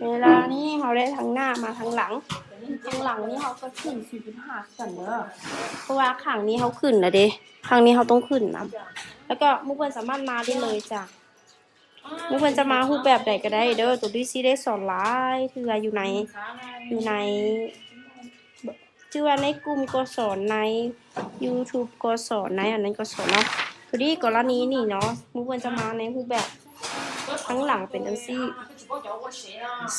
ເວລານີ້ເຮົາໄດ້ທາງໜ້າມາທາງຫຼັງ, ທາງຫຼັງນີ້ເຮົາກໍຂຶ້ນສູນຈຸດຫ້າຄືກັນເດີ ເພາະວ່າຂ້າງນີ້ເຮົາຂຶ້ນແລ້ວເດ້, ຂ້າງນີ້ເຮົາຕ້ອງຂຶ້ນນຳ. ແລ້ວກໍໝູ່ເພື່ອນສາມາດມາໄດ້ເລີຍຈ້າ. ໝູ່ເພື່ອນຈະມາຮູບແບບໃດກໍໄດ້ເດີ, ໂຕນີ້ຊິໄດ້ສອນຫຼາຍເທື່ອຢູ່ໃນ ຢູ່ໃນ ຊື່ວ່າໃນກຸ່ມກໍສອນ, ໃນຢູທູບກໍສອນ, ໃນອັນນັ້ນກໍສອນເນາະ. ໂຕນີ້ກໍລະນີນີ້ເນາະ, ໝູ່ເພື່ອນຈະມາໃນຮູບແບບທາງຫຼັງເປັນຈັ່ງຊີ້,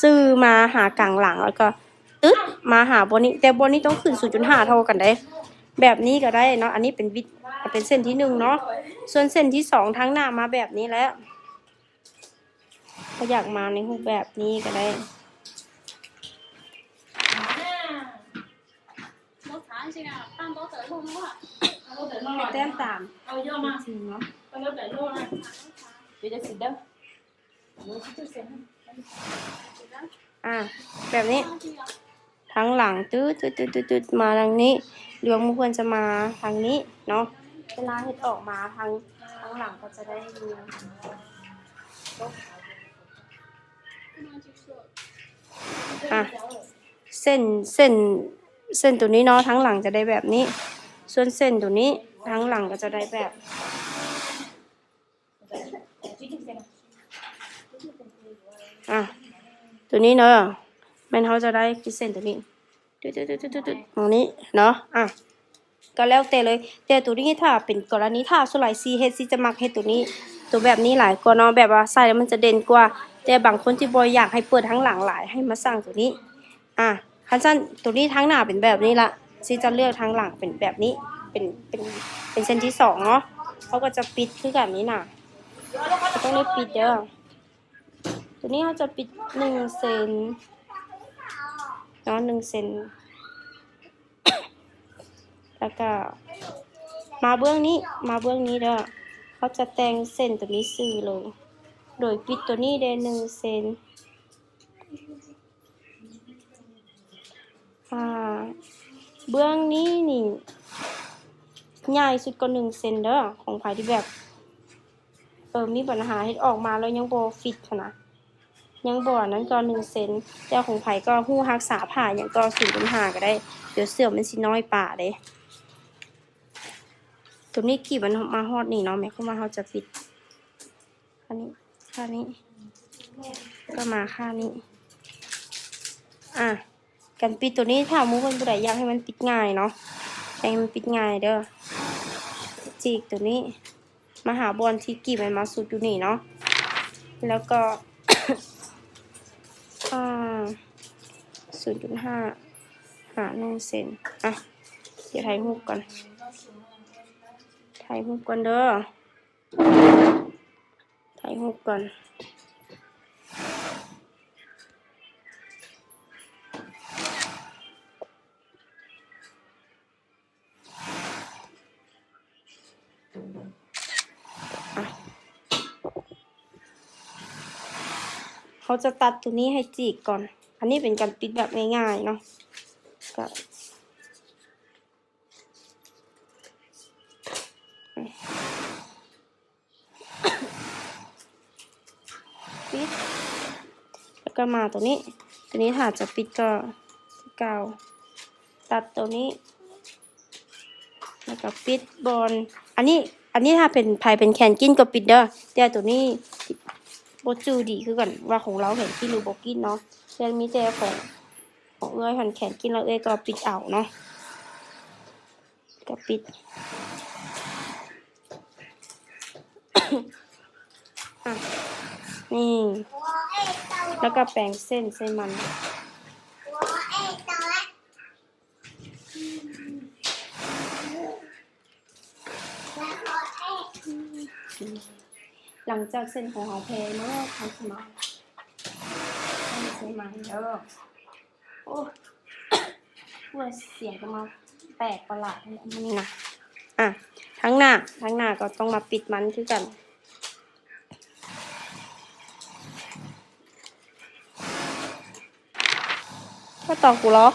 ຊື່ມາຫາກາງຫຼັງ ແລ້ວກໍຕຶດມາຫາບ່ອນນີ້, ແຕ່ບ່ອນນີ້ຕ້ອງຂຶ້ນສູນຈຸດຫ້າເທົ່າກັນເດ້. ແບບນີ້ກໍໄດ້ເນາະ, ອັນນີ້ເປັນວິດ ເປັນເສັ້ນທີໜຶ່ງເນາະ. ສ່ວນເສັ້ນທີສອງທາງໜ້າມາແບບນີ້ແຫຼະ. ກໍຢາກມາໃນຮູບແບບນີ້ກໍໄດ້. ແຕ້ມຕາມ ເອົາເຍອະມາ ເນາະ ເປັນຈັ່ງຊີ້ເດີ. ອ່າ ແບບນີ້ ທາງຫຼັງ ຕຶດໆໆໆ ມາທາງນີ້ ດວງໝູ່ເພື່ອນຈະມາທາງນີ້ເນາະ. ເວລາເຮັດອອກມາທາງ ທາງຫຼັງກໍຈະໄດ້ຢູ່ ອ່າ ເສັ້ນ ເສັ້ນ ເສັ້ນໂຕນີ້ເນາະ ທາງຫຼັງຈະໄດ້ແບບນີ້, ສ່ວນເສັ້ນໂຕນີ້ທາງຫຼັງກໍຈະໄດ້ແບບ ອ່ະ ໂຕນີ້ເນາະ ແມ່ນເຮົາຈະໄດ້ຂີດເສັ້ນໂຕນີ້ ຕຶດໆໆໆ ໝ່ອງນີ້ເນາະ. ອ່ະ ກໍແລ້ວແຕ່ເລີຍ, ແຕ່ໂຕນີ້ຖ້າເປັນກໍລະນີ ຖ້າສ່ວນຫຼາຍຊິເຮັດ ຊິຈະມັກເຮັດໂຕນີ້ ໂຕແບບນີ້ຫຼາຍກວ່າເນາະ, ແບບວ່າໃສ່ແລ້ວມັນຈະເດັ່ນກວ່າ. ແຕ່ບາງຄົນທີ່ບໍ່ຢາກໃຫ້ເປີດທາງຫຼັງຫຼາຍ ໃຫ້ມາສ້າງໂຕນີ້. ອ່າ ຄັນຊັ້ນ ໂຕນີ້ທາງໜ້າເປັນແບບນີ້ລະ, ຊິຈະເລືອກທາງຫຼັງເປັນແບບນີ້ ເປັນ ເປັນ ເປັນເສັ້ນທີສອງເນາະ. ເຮົາກໍຈະປິດຄືກັນນີ້ນະ, ເຮົາຕ້ອງໄດ້ປິດເດີ. ໂຕນີ້ເຮົາຈະປິດໜຶ່ງເຊັນເນາະ ໜຶ່ງເຊັນ. ແລ້ວກໍມາເບື້ອງນີ້ ມາເບື້ອງນີ້ເດີ, ເຮົາຈະແຕ່ງເສັ້ນໂຕນີ້ຊື່ເລີຍ ໂດຍປິດໂຕນີ້ເດ ໜຶ່ງເຊັນ. ອ່າ ເບື້ອງນີ້ນີ້ ໃຫຍ່ສຸດກໍໜຶ່ງເຊັນເດີ. ຂອງໃຜທີ່ແບບ ເອີ ມີບັນຫາເຮັດອອກມາແລ້ວຍັງບໍ່ຟິດຫັ້ນນະ ຍັງບໍ່ອັນນັ້ນກໍໜຶ່ງເຊັນ, ແຕ່ຂອງໃຜກໍຮູ້ຮັກສາຜ້າຫຍັງກໍສູນຈຸດຫ້າກໍໄດ້, ດຽວເສື້ອມັນຊິນ້ອຍປາເດ້. ໂຕນີ້ກີບມັນມາຮອດນີ້ເນາະ, ໝາຍຄວາມວ່າເຮົາຈະປິດຂ້າງນີ້ ຂ້າງນີ້ ກໍມາຂ້າງນີ້. ອ່າ ການປິດໂຕນີ້ ຖ້າໝູ່ເພື່ອນຜູ້ໃດຢາກໃຫ້ມັນປິດງ່າຍເນາະ, ຢາກໃຫ້ມັນປິດງ່າຍເດີ, ຈີກໂຕນີ້ ມາຫາບ່ອນທີ່ກີບມັນມາສຸດຢູ່ນີ້ເນາະ, ແລ້ວກໍ ອ່າ ສູນຈຸດຫ້າ ຫາໜຶ່ງເຊັນ. ອ່ະ ດຽວຖ່າຍຮູບກ່ອນ ຖ່າຍຮູບກ່ອນເດີ, ຖ່າຍຮູບກ່ອນ. ອ່ະ ເຮົາຈະຕັດໂຕນີ້ໃຫ້ຈີກກ່ອນ. ອັນນີ້ເປັນການປິດແບບງ່າຍໆເນາະ, ກະ ປິດ ແລ້ວກໍມາຕົງນີ້, ຕົງນີ້ຖ້າຈະປິດກໍຄືເກົ່າ, ຕັດຕົງນີ້ ແລ້ວກໍປິດບ່ອນ. ອັນນີ້ ອັນນີ້ຖ້າເປັນ ໃຜເປັນແຂນກິ້ນກໍປິດເດີ, ແຕ່ຕົງນີ້ບໍ່ຈື່ດີຄືກັນວ່າຂອງລາວແຂນກິ້ນຫຼືບໍ່ກິ້ນເນາະ, ແຕ່ມີແຕ່ຂອງ ຂອງເອື້ອຍຫັ້ນແຂນກິ້ນແລ້ວເອື້ອຍກໍປິດເອົາເນາະ, ກໍປິດ. ອ່ະ ນີ້ ແລ້ວກໍແປງເສັ້ນໃສ່ມັນ. ຫຼັງຈາກເສັ້ນຂອງເຮົາແຜ່ໝົດ ເຮົາຊິມາເຮັດໃສ່ໃໝ່ເດີ. ໂອ້ ໂອ້ຍ ສຽງກໍມາແປກປະຫຼາດແທ້ມື້ນີ້ນະ. ອ່ະ ທາງໜ້າ ທາງໜ້າກໍຕ້ອງມາປິດມັນຄືກັນ. ມາຕໍ່ກູເນາະ,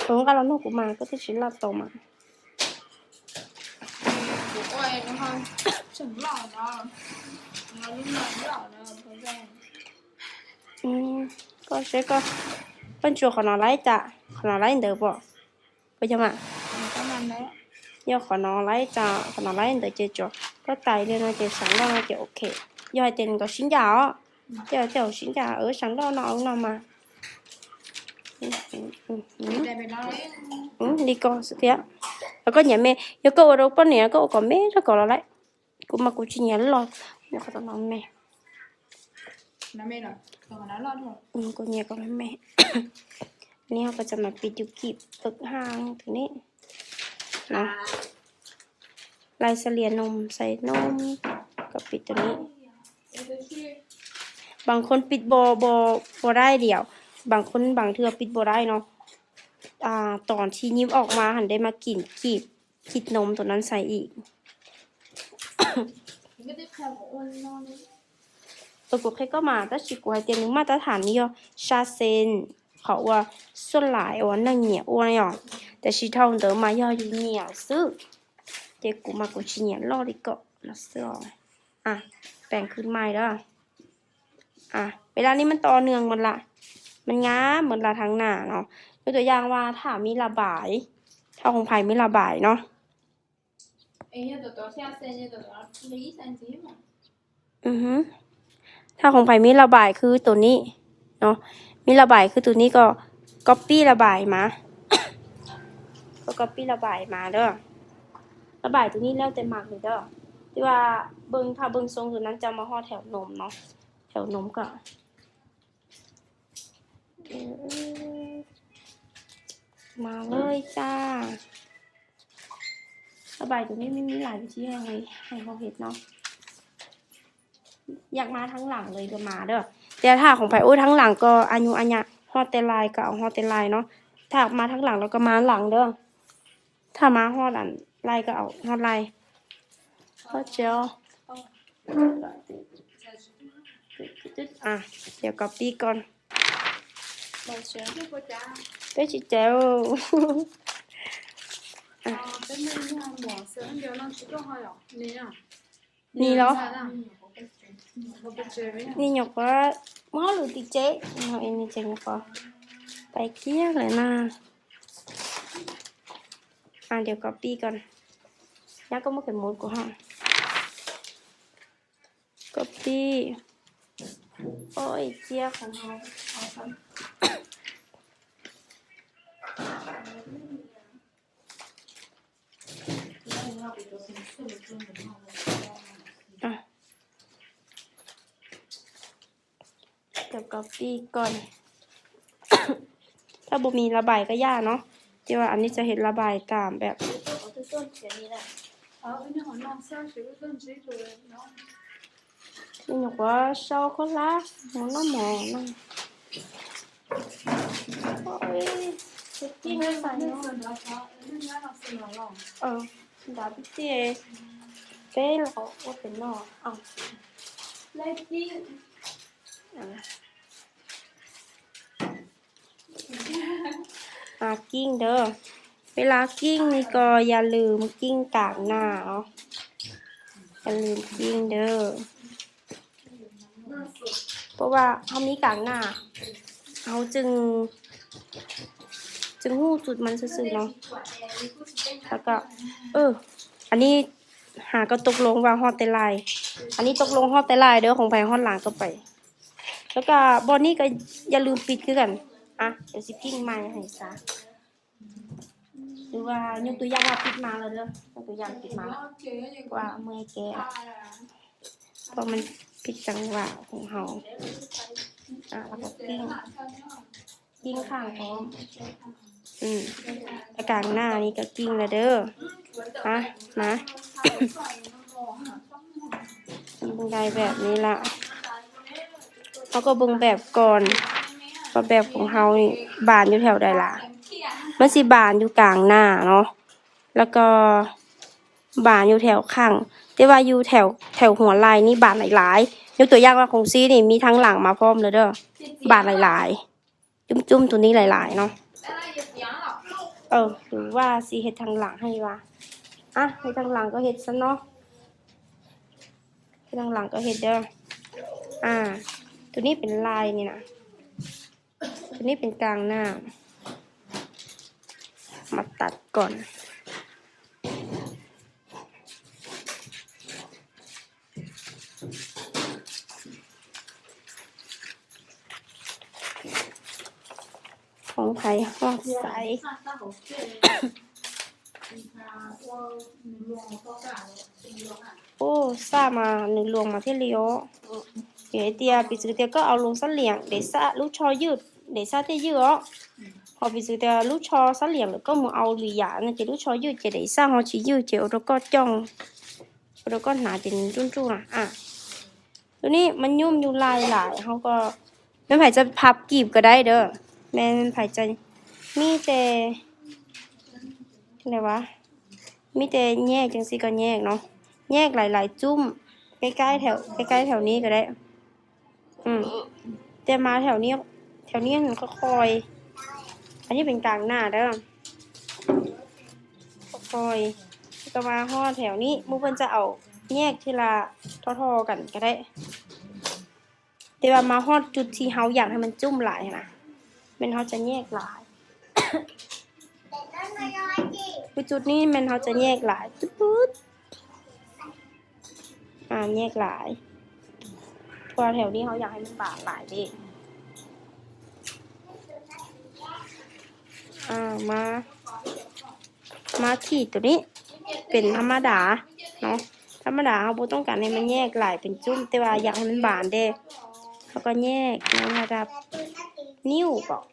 ເອີ ກໍລະເນາະ ກູມາກໍຊິຊິລາດຕໍ່ມາ. ໂອ້ຍ ເຮົາສຳລັບເນາະ ເຮົາລຸ້ນເນາະ ເນາະ ເນາະ ເພິ່ນ ອືມ ກໍເສຍກໍ ເປັນໂຈ ຂໍນອນໄລຈະ ຂໍນອນໄລເດີບໍ່ ບໍ່ຈະມາ ປະມານນັ້ນແຫຼະ ຍອດຂໍນອນໄລຈະ ຂໍນອນໄລເດີເຈໂຈ ກໍໄຕເລີຍນະເຈ ສັງດອນນະເຈ ໂອເຄ ຍອດໃຫ້ເຕັນກໍຊິນຢາເນາະ ເຈ ເຈ ຊິນຢາ ເອີ ສັງດອນເນາະ ເອົານຳມາ ອືມ ອືມ ອືມ ອືມ ອືມ ດີກໍສະເທຍ ແລ້ວກໍເນຍແມ່ ຍາກໍໂອໂດປະເນຍ ກໍໂອກໍແມ່ ແລ້ວກໍລະໄລ Kuma kucingnya lo. Ini kata mame. Mame lo. Kau mana lo tu? ອືມ ກໍເນຍກໍແມ່ ນີ້ເຮົາກໍຈະມາປິດຢູ່ກີບເປິກຫາງຕົວນີ້ເນາະ ລາຍສະເລ່ຍນົມ ໃສ່ນົມ ກໍປິດຕົວນີ້ ບາງຄົນປິດບໍ່ ບໍ່ ບໍ່ໄດ້ດຽວ ບາງຄົນບາງເທື່ອປິດບໍ່ໄດ້ເນາະ ອ່າ ຕອນທີ່ຍິບອອກມາຫັ້ນໄດ້ມາກິນກີບ ຄິດນົມຕົວນັ້ນໃສ່ອີກ ເອີ ໂອເຄກໍມາ ແຕ່ຊິກູໃຫ້ເຕັນໜຶ່ງມາດຕະຖານນີ້ ຊາເຊັນ ເຂົາວ່າສ່ວນຫຼາຍວ່າໜ້າໜຽວອ້ວນຍອ ແຕ່ຊິເທົ່າເດີມມາ ຍອຢູ່ໜຽວຊື່ ເຈກູມາກູຊິເນຍລໍລິເກາະລະເຊອ ອະ ແປງຄືນໃໝ່ເດີ. ອະ ເວລານີ້ມັນຕໍ່ເນື່ອງໝົດລະ ມັນງາມໝົດລະທາງໜ້າເນາະ ຍົກຕົວຢ່າງວ່າຖ້າມີລະບາຍ ຖ້າຂອງໃຜມີລະບາຍເນາະ ອືອ ຖ້າຂອງໃຜມີລະບາຍຄືໂຕນີ້ເນາະ ມີລະບາຍຄືໂຕນີ້ກໍກັອບປີ້ລະບາຍມາ ກໍກັອບປີ້ລະບາຍມາເດີ ລະບາຍໂຕນີ້ແລ້ວແຕ່ມັກເລີຍເດີ ແຕ່ວ່າເບິ່ງ ຖ້າເບິ່ງຊົງໂຕນັ້ນຈະມາຮອດແຖວນົມເນາະ ແຖວນົມກໍ ເອີ ມາເລີຍຈ້າ ລະບາຍໂຕນີ້ມັນມີຫຼາຍວິທີໃຫ້ ໃຫ້ເຮົາເຮັດເນາະ ຢາກມາທາງຫຼັງເລີຍກໍມາເດີ ແຕ່ຖ້າຂອງໃຜ ໂອ້ ທາງຫຼັງກໍອາຍຸອາຍະ ຮອດແຕ່ໄລ່ກໍເອົາຮອດແຕ່ໄລ່ເນາະ ຖ້າມາທາງຫຼັງແລ້ວກໍມາຫຼັງເດີ ຖ້າມາຮອດອັນໄລ່ກໍເອົາຮອດໄລ່ ກໍເຈົ້າ ອ່ະ ດຽວກັອບປີ້ກ່ອນ ເປັນຊິເຈົ້າ ອ່ະ ນີ້ເນາະ ນີ້ຍົກວ່າ ມໍຫຼືຕິເຈ ເຮົາເອງນີ້ເຈັງກໍ ໄປກຽງເລີຍນະ ອ່າ ດຽວກັອບປີ້ກ່ອນ ຍາກໍບໍ່ເປັນໝົດກໍຫາ ກັອບປີ້ ໂອ້ຍ ເຈ້ຍຂອງເຮົາ ເອົາຊັ້ນ. ອ່ະ ດຽວກັອບປີ້ກ່ອນ ຖ້າບໍ່ມີລະບາຍກໍຢ່າເນາະ ແຕ່ວ່າອັນນີ້ຈະເຮັດລະບາຍຕາມແບບ ນີ້ນະວ່າ chocolat ໝໍນ້ຳໝໍນະ ໂອ້ຍ ເຮັດກິນໃສ່ເນາະ ເອີ ດາພິເສດ ເປັນເນາະ ເອົາ ໄດ້ກິນ ອ່າ ອ່າ ກິ້ງເດີ ເວລາກິ້ງນີ້ກໍຢ່າລືມກິ້ງກາງໜ້າເນາະ ຢ່າລືມກິ້ງເດີ ເພາະວ່າເຮົາມີກາງໜ້າ ເຮົາຈຶ່ງ ຈຶ່ງຮູ້ຈຸດມັນຊື່ໆເນາະ ແລ້ວກໍ ເອີ ອັນນີ້ຫາກໍຕົກລົງວ່າຮອດແຕ່ໄລ່ ອັນນີ້ຕົກລົງຮອດແຕ່ໄລ່ເດີ ຂອງໃຜຮອດຫຼັງກໍໄປ ແລ້ວກໍບ່ອນນີ້ກໍຢ່າລືມປິດຄືກັນ ອ່ະ ດຽວຊິພິງໃໝ່ໃຫ້ຊະ ຫຼືວ່າຍົກຕົວຢ່າງວ່າປິດມາແລ້ວເດີ ຍົກຕົວຢ່າງປິດມາ ວ່າເມື່ອຍແກ້ ເພາະມັນຜິດຈັງຫວະຂອງເຮົາ ອ່ະ ແລ້ວກໍກິ້ງ ກິ້ງຂ້າງພ້ອມ ອືມ ແລ້ວກາງໜ້ານີ້ກໍກິ້ງແລ້ວເດີ ມາ ມາ ເບິ່ງໄດ້ແບບນີ້ລະ ເຮົາກໍເບິ່ງແບບກ່ອນ ວ່າແບບຂອງເຮົານີ້ບານຢູ່ແຖວໃດລະ ມັນຊິບານຢູ່ກາງໜ້າເນາະ ແລ້ວກໍບານຢູ່ແຖວຂ້າງ ແຕ່ວ່າຢູ່ແຖວ ແຖວຫົວໄລ່ນີ້ບານຫຼາຍໆ ຍົກຕົວຢ່າງວ່າຂອງຊີນີ້ມີທາງຫຼັງມາພ້ອມເລີຍເດີ ບານຫຼາຍໆ ຈຸ້ມໆ ໂຕນີ້ຫຼາຍໆເນາະ ເອີ ຫຼືວ່າຊິເຮັດທາງຫຼັງໃຫ້ວະ ອ່ະ ເຮັດທາງຫຼັງກໍເຮັດຊັ້ນເນາະ ເຮັດທາງຫຼັງກໍເຮັດເດີ ອ່າ ໂຕ ຕົວນີ້ເປັນລາຍນີ້ນະ ຕົວນີ້ເປັນກາງໜ້າ ມາຕັດກ່ອນ. ຂອງໃຜຮອດໃສ? ໂອ້ ຊ້າມາ ໜຶ່ງລວງມາເທື່ອລຽວ. ເດ ເຕຍ ປີສືເຕຍກໍເອົາລົງສະຫຼຽງ ເດຊາ ລູກຊໍຍືດ ເດຊາເຕຍຢືດອອກ. ພໍປີສືເຕຍລູກຊໍສະຫຼຽງ ແລ້ວກໍມືເອົາຫຼືຢານະ ເຈລູກຊໍຍືດ ເຈເດຊາເຮົາຊິຢືດ ເຈໂອໂຕກໍຈ່ອງ ໂອໂຕກໍໜາເປັນຈຸ້ນໆນະ. ອາ ຕົວນີ້ມັນຫຍຸ້ມຢູ່ຫຼາຍໆ ເຮົາກໍ ແມ່ນໃຜຈະພັບກີບກໍໄດ້ເດີ ແມ່ນໃຜຈະ ມີແຕ່ ຈັ່ງໃດວະ ມີແຕ່ແຍກຈັ່ງຊີ້ກໍແຍກເນາະ ແຍກຫຼາຍໆຈຸ້ມ ໃກ້ໆແຖວ ໃກ້ໆແຖວນີ້ກໍໄດ້. ອືມ ແຕ່ມາແຖວນີ້ ແຖວນີ້ມັນຄ່ອຍໆ ອັນນີ້ເປັນກາງໜ້າເດີ ຄ່ອຍໆ ແລ້ວກໍມາຮອດແຖວນີ້ ໝູ່ເພິ່ນຈະເອົາແຍກທີລະທໍ່ໆກັນກໍໄດ້. ແຕ່ວ່າມາຮອດຈຸດທີ່ເຮົາຢາກໃຫ້ມັນຈຸ້ມຫຼາຍຫັ້ນນະ ແມ່ນເຮົາຈະແຍກຫຼາຍ ຄືຈຸດນີ້ແມ່ນເຮົາຈະແຍກຫຼາຍ ປຶດ ອາ ແຍກຫຼາຍ ເພາະວ່າແຖວນີ້ເຮົາຢາກໃຫ້ມັນບາງຫຼາຍເດ້. ອາ ມາ ມາຂີດຕົວນີ້ເປັນທຳມະດາເນາະ ທຳມະດາເຮົາບໍ່ຕ້ອງການໃຫ້ມັນແຍກຫຼາຍເປັນຈຸ້ມ ແຕ່ວ່າຢາກໃຫ້ມັນບາງເດ້ ເຮົາກໍແຍກໃນລະດັບນິ້ວເບາະ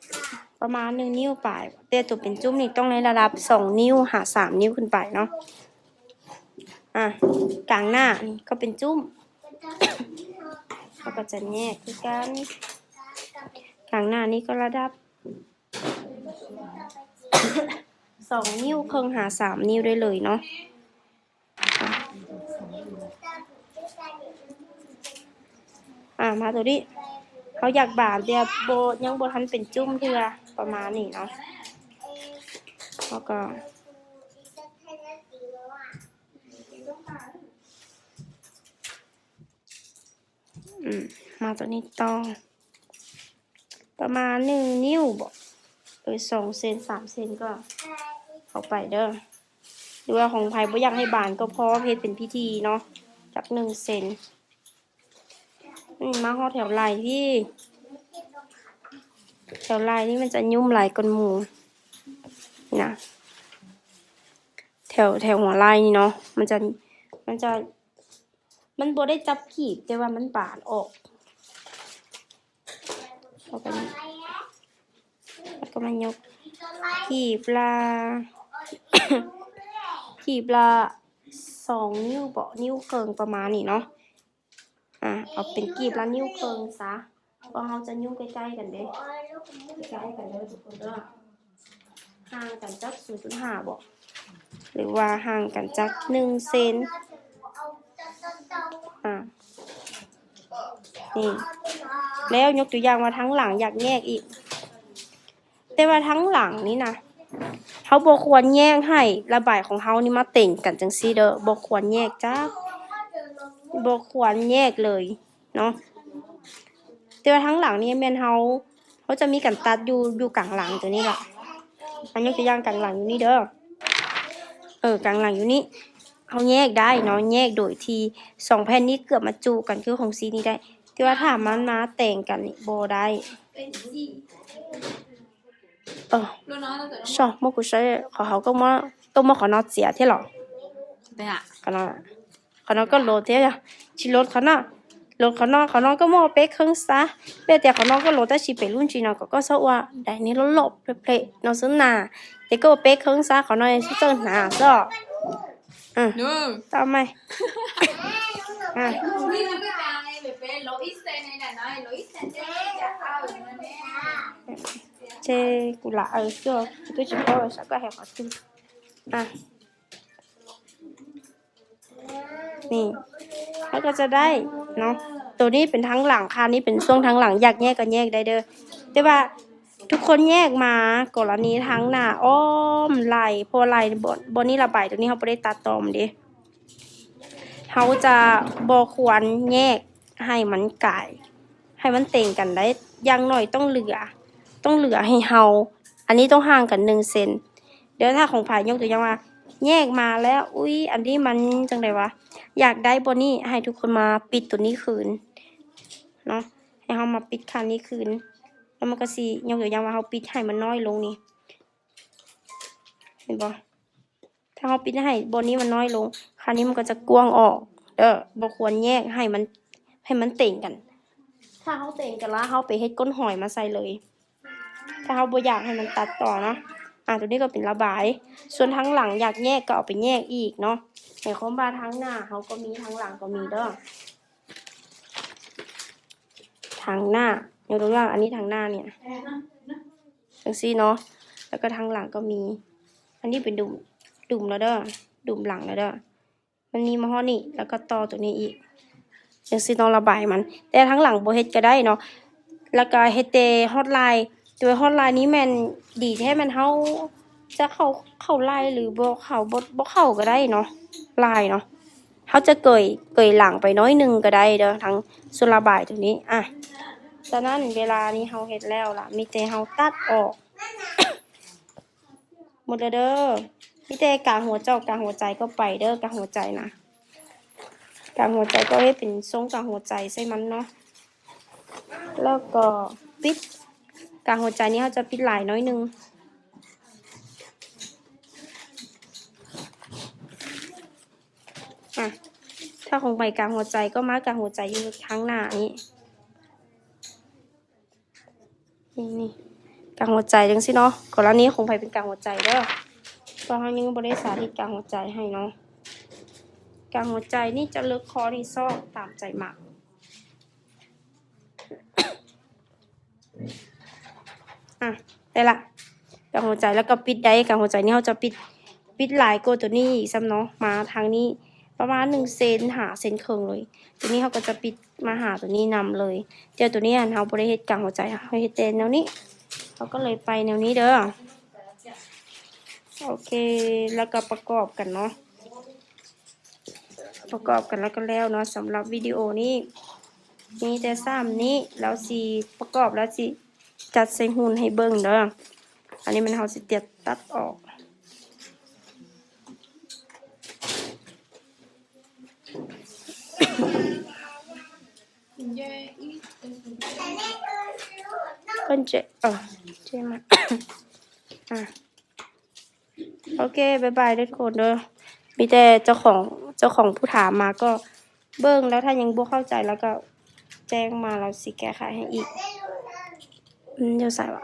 ປະມານໜຶ່ງນິ້ວປາຍ ແຕ່ຕົວເປັນຈຸ້ມນີ້ຕ້ອງໃນລະດັບສອງນິ້ວຫາສາມນິ້ວຂຶ້ນໄປເນາະ. ອາ ກາງໜ້ານີ້ກໍເປັນຈຸ້ມ ເຮົາກໍຈະແຍກຄືກັນ ກາງໜ້ານີ້ກໍລະດັບ ສອງນິ້ວເຄິ່ງຫາສາມນິ້ວໄດ້ເລີຍເນາະ. ອາ ມາໂຕນີ້ ເຮົາຢາກບາງແຕ່ບໍ່ ຍັງບໍ່ທັນເປັນຈຸ້ມເທື່ອ ປະມານນີ້ເນາະ ເຮົາກໍ ອືມ ມາຕົວນີ້ຕໍ່ ປະມານໜຶ່ງນິ້ວເບາະ ເອີ ສອງເຊັນ ສາມເຊັນກໍເຂົ້າໄປເດີ ຫຼືວ່າຂອງໃຜບໍ່ຢາກໃຫ້ບາງກໍພໍເຮັດເປັນພິທີເນາະ ຈັກໜຶ່ງເຊັນ. ອືມ ມາຮອດແຖວໄຫຼ່ພີ້ ແຖວໄຫຼ່ນີ້ມັນຈະຫຍຸ້ມຫຼາຍກວ່າໝູ່ນະ ແຖວ ແຖວຫົວໄຫຼ່ນີ້ເນາະ ມັນຈະ ມັນຈະ ມັນບໍ່ໄດ້ຈັບກີບ ແຕ່ວ່າມັນບານອອກ ເອົາໄປນີ້ ແລ້ວກໍມາຍົກ ກີບລະ ກີບລະສອງນິ້ວເບາະ ນິ້ວເຄິ່ງປະມານນີ້ເນາະ ອາ ເອົາເປັນກີບລະນິ້ວເຄິ່ງຊະ ເພາະເຮົາຈະຍູ້ໃກ້ໆກັນເດ້ ໃກ້ໆກັນເດີທຸກຄົນເດີ. ຫ່າງກັນຈັກສູນຈຸດຫ້າເບາະ ຫຼືວ່າຫ່າງກັນຈັກໜຶ່ງເຊັນ ອາ ນີ້ ແລ້ວຍົກຕົວຢ່າງວ່າທາງຫຼັງຢາກແຍກອີກ ແຕ່ວ່າທາງຫຼັງນີ້ນະ ເຮົາບໍ່ຄວນແຍກໃຫ້ລະບາຍຂອງເຮົານີ້ມາເຕັງກັນຈັ່ງຊີ້ເດີ ບໍ່ຄວນແຍກຈັກ ບໍ່ຄວນແຍກເລີຍເນາະ ແຕ່ວ່າທາງຫຼັງນີ້ແມ່ນເຮົາ ເຮົາຈະມີການຕັດຢູ່ ຢູ່ກາງຫຼັງຕົວນີ້ລະ ອັນຍົກຕົວຢ່າງກາງຫຼັງຢູ່ນີ້ເດີ ເອີ ກາງຫຼັງຢູ່ນີ້ ເຮົາແຍກໄດ້ເນາະ ແຍກໂດຍທີ່ສອງແຜ່ນນີ້ເກືອບມາຈຸກັນຄືຂອງຊີນີ້ໄດ້ ແຕ່ວ່າຖ້າມັນມາແຕ່ງກັນນີ້ບໍ່ໄດ້ ເອີ ຊໍ ໝົດກູເຊ ເຂົາ ເຂົາກໍມາ ຕ້ອງມາຂໍນອນເສຍເທາະ ເນາະ ຂະນ້ອຍ ຂະນ້ອຍກໍໂຫຼດເທາະ ຊິໂຫຼດຂະນ້ອຍ ໂຫຼດຂະນ້ອຍ ຂະນ້ອຍກໍມໍເປັກເຄິ່ງຊະ ແບບແຕ່ຂະນ້ອຍກໍໂຫຼດ ແຕ່ຊິເປັນລຸ້ນຈີນເນາະ ກໍ ກໍຊອກວ່າໄດ້ນີ້ລອບໆເພລະເນາະ ເຊິ່ງໜ້າ ແຕ່ກໍເປັກເຄິ່ງຊະ ຂະນ້ອຍຊິເຈີໜ້າຊະ ອື ຕໍ່ໄປ ອາ ເຈ ກູລະ ເອີ ເຈົ້າ ຕູຊິພໍ ສະກະແຮ ຂໍ ອາ ນີ້ ເຮົາກໍຈະໄດ້ເນາະ ໂຕນີ້ເປັນທາງຫຼັງ ຄານີ້ເປັນຊ່ວງທາງຫຼັງ ຢາກແຍກກໍແຍກໄດ້ເດີ ແຕ່ວ່າທຸກຄົນແຍກມາ ກໍລະນີທາງໜ້າອ້ອມໄລ່ ເພາະວ່າໄລ່ບ່ອນ ບ່ອນນີ້ລະບາຍ ໂຕນີ້ເຮົາບໍ່ໄດ້ຕັດຕໍ່ມັນເດ້ ເຮົາຈະບໍ່ຄວນແຍກໃຫ້ມັນກາຍ ໃຫ້ມັນເຕັງກັນໄດ້ ຢ່າງໜ້ອຍຕ້ອງເຫຼືອ ຕ້ອງເຫຼືອໃຫ້ເຮົາ ອັນນີ້ຕ້ອງຫ່າງກັນໜຶ່ງເຊັນເດີ. ຖ້າຂອງໃຜ ຍົກຕົວຢ່າງວ່າ ແຍກມາແລ້ວ ອຸ້ຍ ອັນນີ້ມັນຈັ່ງໃດວະ ຢາກໄດ້ບ່ອນນີ້ ໃຫ້ທຸກຄົນມາປິດຕົວນີ້ຄືນເນາະ ໃຫ້ເຮົາມາປິດຂ້າງນີ້ຄືນ ແລ້ວມັນກໍຊິ ຍົກຕົວຢ່າງວ່າ ເຮົາປິດໃຫ້ມັນນ້ອຍລົງນີ້ ເຫັນບໍ່? ຖ້າເຮົາປິດໃຫ້ບ່ອນນີ້ມັນນ້ອຍລົງ ຄາວນີ້ມັນກໍຈະກວ້າງອອກເດີ. ບໍ່ຄວນແຍກໃຫ້ມັນ ໃຫ້ມັນເຕັງກັນ. ຖ້າເຮົາເຕັງກັນລະ ເຮົາໄປເຮັດກົ້ນຫອຍມາໃສ່ເລີຍ ຖ້າເຮົາບໍ່ຢາກໃຫ້ມັນຕັດຕໍ່ເນາະ. ອາ ຕົວນີ້ກໍເປັນລະບາຍ. ສ່ວນທາງຫຼັງຢາກແຍກກໍເອົາໄປແຍກອີກເນາະ. ໝາຍຄວາມວ່າທາງໜ້າເຮົາກໍມີ ທາງຫຼັງກໍມີເດີ. ທາງໜ້າ ຍົກຕົວຢ່າງ ອັນນີ້ທາງໜ້ານີ້ ຈັ່ງຊີ້ເນາະ ແລ້ວກໍທາງຫຼັງກໍມີ. ອັນນີ້ເປັນດຸມ ດຸມແລ້ວເດີ ດຸມຫຼັງແລ້ວເດີ. ມັນມີມາຮອດນີ້ ແລ້ວກໍຕໍ່ຕົວນີ້ອີກ ຈັ່ງຊີ້ເນາະ ລະບາຍມັນ. ແຕ່ທາງຫຼັງບໍ່ເຮັດກໍໄດ້ເນາະ ແລ້ວກໍເຮັດແຕ່ຮອດລາຍ. ໂດຍຮອດລາຍນີ້ແມ່ນດີແທ້ ແມ່ນເຮົາຈະເຂົ້າ ເຂົ້າລາຍ ຫຼືບໍ່ເຂົ້າ ບໍ່ ບໍ່ເຂົ້າກໍໄດ້ເນາະ ລາຍເນາະ. ເຮົາຈະເກີຍ ເກີຍຫຼັງໄປໜ້ອຍໜຶ່ງກໍໄດ້ເດີ ທາງສ່ວນລະບາຍຕົວນີ້. ອະ ສະນັ້ນເວລານີ້ເຮົາເຮັດແລ້ວລະ ມີແຕ່ເຮົາຕັດອອກໝົດແລ້ວເດີ. ມີແຕ່ກາງຫົວຈອກ ກາງຫົວໃຈກໍໄປເດີ ກາງຫົວໃຈນະ ກາງຫົວໃຈກໍເຮັດເປັນຊົງກາງຫົວໃຈໃສ່ມັນເນາະ ແລ້ວກໍປິດ. ກາງຫົວໃຈນີ້ເຮົາຈະປິດຫຼາຍໜ້ອຍໜຶ່ງ. ອະ ຖ້າຂອງໃຜກາງຫົວໃຈກໍມາກາງຫົວໃຈຢູ່ທາງໜ້ານີ້ ນີ້ ກາງຫົວໃຈຈັ່ງຊີ້ເນາະ. ກໍລະນີຂອງໃຜເປັນກາງຫົວໃຈເດີ ເພາະເຮົາຍັງບໍ່ໄດ້ສາທິດກາງຫົວໃຈໃຫ້ເນາະ. ກາງຫົວໃຈນີ້ຈະເລິກຂໍ້ນີ້ຊອກຕາມໃຈມັກ. ອະ ໄດ້ລະ ກາງຫົວໃຈ ແລ້ວກໍປິດໄດ້. ກາງຫົວໃຈນີ້ເຮົາຈະປິດ ປິດຫຼາຍກວ່າຕົວນີ້ອີກຊ້ຳເນາະ. ມາທາງນີ້ປະມານໜຶ່ງເຊັນຫາເຊັນເຄິ່ງເລີຍ. ຕົວນີ້ເຮົາກໍຈະປິດມາຫາຕົວນີ້ນຳເລີຍ. ແຕ່ຕົວນີ້ຫັ້ນເຮົາບໍ່ໄດ້ເຮັດກາງຫົວໃຈ ເຮົາເຮັດແຕ່ແນວນີ້ ເຮົາກໍເລີຍໄປແນວນີ້ເດີ. ໂອເຄ ແລ້ວກໍປະກອບກັນເນາະ. ປະກອບກັນແລ້ວກໍແລ້ວເນາະ. ສຳລັບວິດີໂອນີ້ມີແຕ່ສ່ຳນີ້ ແລ້ວຊິປະກອບ ແລ້ວຊິຈັດໃສ່ຫຸ່ນໃຫ້ເບິ່ງເດີ. ອັນນີ້ແມ່ນເຮົາຊິຕັດ ຕັດອອກ. ເພິ່ນເຈ ເອີ ເຈມາ ອາ ໂອເຄ ບາຍບາຍເດີທຸກຄົນເດີ. ມີແຕ່ເຈົ້າຂອງ ເຈົ້າຂອງຜູ້ຖາມມາກໍເບິ່ງ ແລ້ວຖ້າຍັງບໍ່ເຂົ້າໃຈ ແລ້ວກໍແຈ້ງມາ ແລ້ວຊິແກ້ໄຂໃຫ້ອີກ. ອືມ ຢູ່ໃສວະ?